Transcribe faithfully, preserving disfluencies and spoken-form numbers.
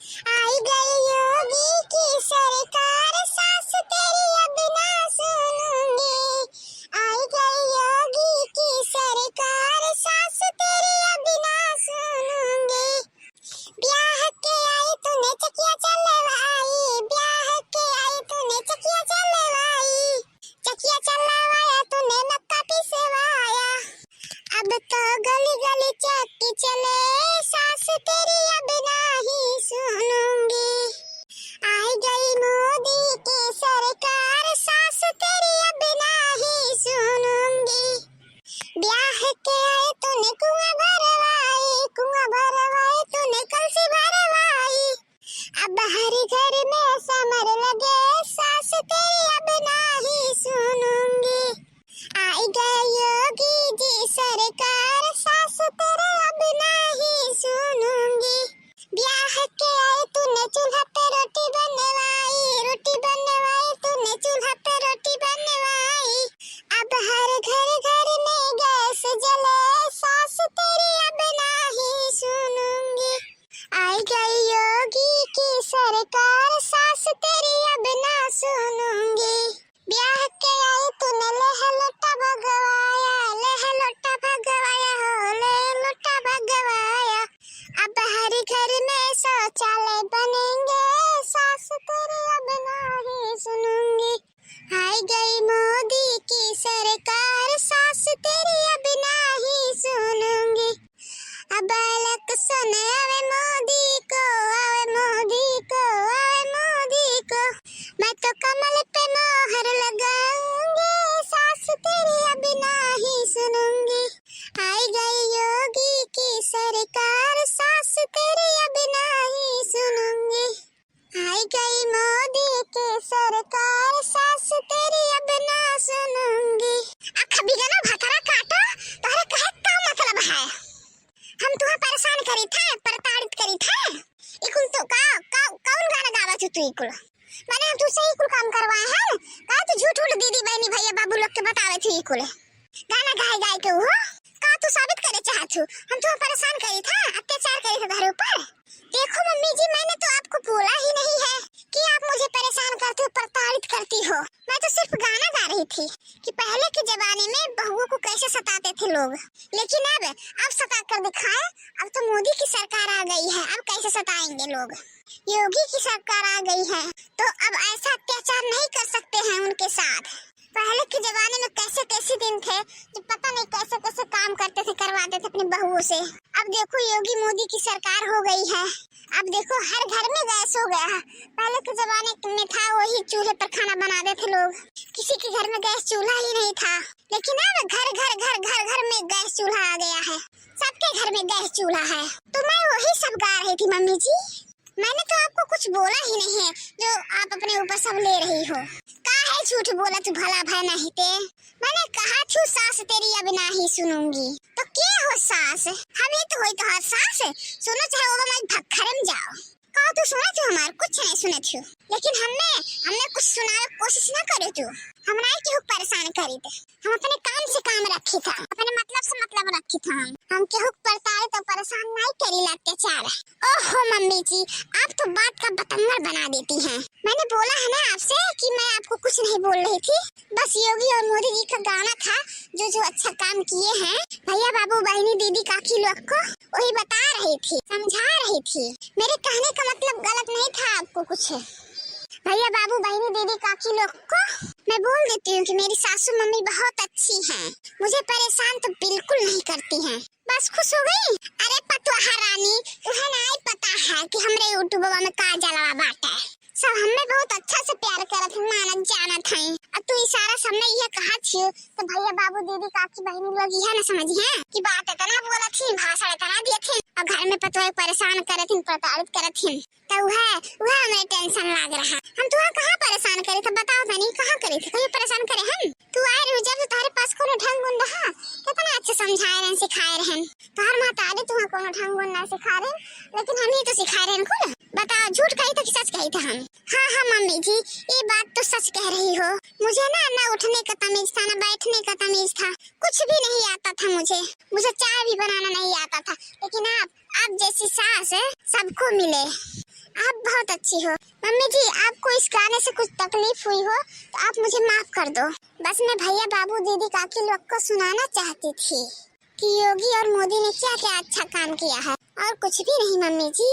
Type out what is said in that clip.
आई गई योगी की सरकार, सास तेरी अब ना सुनूंगी। आई गई योगी की सरकार, सास तेरी अब ना सुनूंगी। ब्याह के आई तूने चकिया चलवाई, ब्याह के आई तूने चकिया चलवाई, चकिया चलवाया तूने मक्का पिसवाया। अब तो गली गली चक्की चले, सास तेरी अब नाही सुनूंगी। आई गई मोदी की सरकार, सास तेरी अब नाही सुनूंगी। ब्याह के आई तूने कुआं भरवाई, कुआं भरवाई तूने कलसी भरवाई। अब हर घर में समर लगे, सास तेरी अब नाही सुनूंगी। आई गए योगी जी सरकार, सास तेरी अब नाही सुनूंगी। ब्याह के आई तूने चूल्हा पे रोटी बनवाई, रोटी बनवाई तूने चूल्हा पे रोटी बनवाई। अब हर घर घर में गैस जले, सास तेरी अब नाही सुनूंगी। आई गई योगी की सरकार, सास तेरी अब ना सुनूंगी। ब्याह के आई तूने लेह लोटा भगवाया, लेह लोटा भगवाया हो, लेह लोटा भगवाया। अब हर घर में शौचालय बनेंगे, सास तेरी अब नाही सुनूंगी। आई गई मोदी की सरकार, सास तेरी अब नाही सुनूंगी। अब इलेक्शन आवे मोदी को, आवे मोदी को, आवे मोदी को, मैं तो कमल पे मोहर लगाऊंगी, सास तेरी अब नाही सुनूंगी। आई गई योगी की सरकार, सास तेरी अब नाही सुनूंगी। आई गई मोदी की सरकार, सास तेरी अब ना सुनूंगी। अख बिगना भतरा काटो, तोहरे कहे का मतलब है? हम तुहा परेशान करी थे, प्रताड़ित करी थे। इकुल तो का, का, कौन गाना गावा तू, तू इकुल? माने हम तुझसे इकुल काम करवाए हैं? का तू झूठ उठ दीदी, बहनी, भैया, बाबू लोग के बतावे थी इकुल? गाना गाए गाए के हो? का तू साबित करे चाहत हो? हम तुहा परेशान करी था, अत्याचार करी था तोहरे ऊपर। देखो मम्मी जी, मैंने तो आपको बोला ही नहीं है कि आप मुझे परेशान करती हो, प्रताड़ित करती हो। मैं तो सिर्फ गाना गा रही थी कि पहले के जमाने में बहुओं को कैसे सताते थे लोग, लेकिन अब, अब सता कर दिखाए। अब तो मोदी की सरकार आ गई है, अब कैसे सताएंगे लोग? योगी की सरकार आ गई है, तो अब ऐसा अत्याचार नहीं कर सकते हैं उनके साथ। पहले के जमाने में कैसे कैसे दिन थे, जब पता नहीं कैसे कैसे काम करते थे, करवाते थे अपनी बहुओं से। अब देखो, योगी मोदी की सरकार हो गई है। अब देखो, हर घर में गैस हो गया है। पहले के जमाने में था, वही चूल्हे पर खाना बनाते थे लोग, किसी के घर में गैस चूल्हा ही नहीं था। लेकिन अब घर घर घर घर घर में गैस चूल्हा आ गया है, सबके घर में गैस चूल्हा है। तो मैं वही सब गा रही थी मम्मी जी। मैंने तो आपको कुछ बोला ही नहीं है, जो आप अपने ऊपर सब ले रही हो। काहे झूठ बोला तू भला भय नहीं ते? मैंने कहा थू सास तेरी अब नाही सुनूंगी। तो के हो सास? हम ही तो होई तोहार सास। सुनो चाहे वो मैं भक्खरम जाओ। का तू सुनत हो हमार? कुछ नहीं सुनत हो। लेकिन हमने, हमने कुछ सुनावे कोशिश ना करे तू। हमरा केहू परेशान करी थे। हम अपने काम से काम रखी था, अपने मतलब से मतलब रखी था। हम, हम केहू प्रताड़ित और परेशान नहीं करी ला अत्याचार। ओहो मम्मी जी, आप तो बात का बतंगड़ बना देती हैं। मैंने बोला है ना आपसे कि मैं आपको कुछ नहीं बोल रही थी, बस योगी और मोदी जी का गाना था, जो जो अच्छा काम किए हैं भैया, बाबू, बहनी, दीदी, काकी लोग को, वही बता रही थी, समझा रही थी। मेरे कहने का मतलब गलत नहीं था आपको कुछ। भैया, बाबू, बहनी, दीदी, काकी लोग को मैं बोल देती हूँ कि मेरी सासू मम्मी बहुत अच्छी हैं, मुझे परेशान तो बिल्कुल नहीं करती हैं। बस खुश हो गई। अरे पतोहा रानी, तुहे नाई पता है कि हमरे YouTube में का जलवा बाटे। सब हमें बहुत अच्छा से प्यार करत हैं, मानत जानत हैं। अब तू इशारा सब में ये कहा छियो, तो भैया, बाबू, दीदी, काकी, बहनी लोग यह ना समझिए कि बात इतना बोलत ही, भाषण इतना दिए थे, और घर में पतोह परेशान करत हिन, प्रताड़ित करत हिन। तो वह, वह हमें टेंशन लाग रहा। हम तुहा कहाँ परेशान करे थे, बताओ तनी, कहाँ करे थे, कहीं परेशान करे हम? तू आए रहो जब तो तुम्हारे पास कोनो ढंग गुण रहा, कितना अच्छा समझाए रहन, सिखाए रहन। तोहर महतारी तुहा कोनो ढंग गुण ना सिखा रहे, लेकिन हम ही तो सिखा रहे हैं कुल। बताओ, झूठ कही था कि सच कही था हम? हाँ, हाँ मम्मी जी, ये बात तो सच कह रही हो। मुझे ना, ना उठने का तमीज था, ना बैठने का तमीज था, कुछ भी नहीं आता था मुझे। मुझे चाय भी बनाना नहीं आता था, लेकिन आप, आप जैसी सास सबको मिले। आप बहुत अच्छी हो। मम्मी जी, आपको इस गाने से कुछ तकलीफ हुई हो तो आप मुझे माफ कर दो। बस मैं भैया, बाबू, दीदी, काकी लोग को सुनाना चाहती थी कि योगी और मोदी ने क्या क्या अच्छा काम किया है, और कुछ भी नहीं मम्मी जी।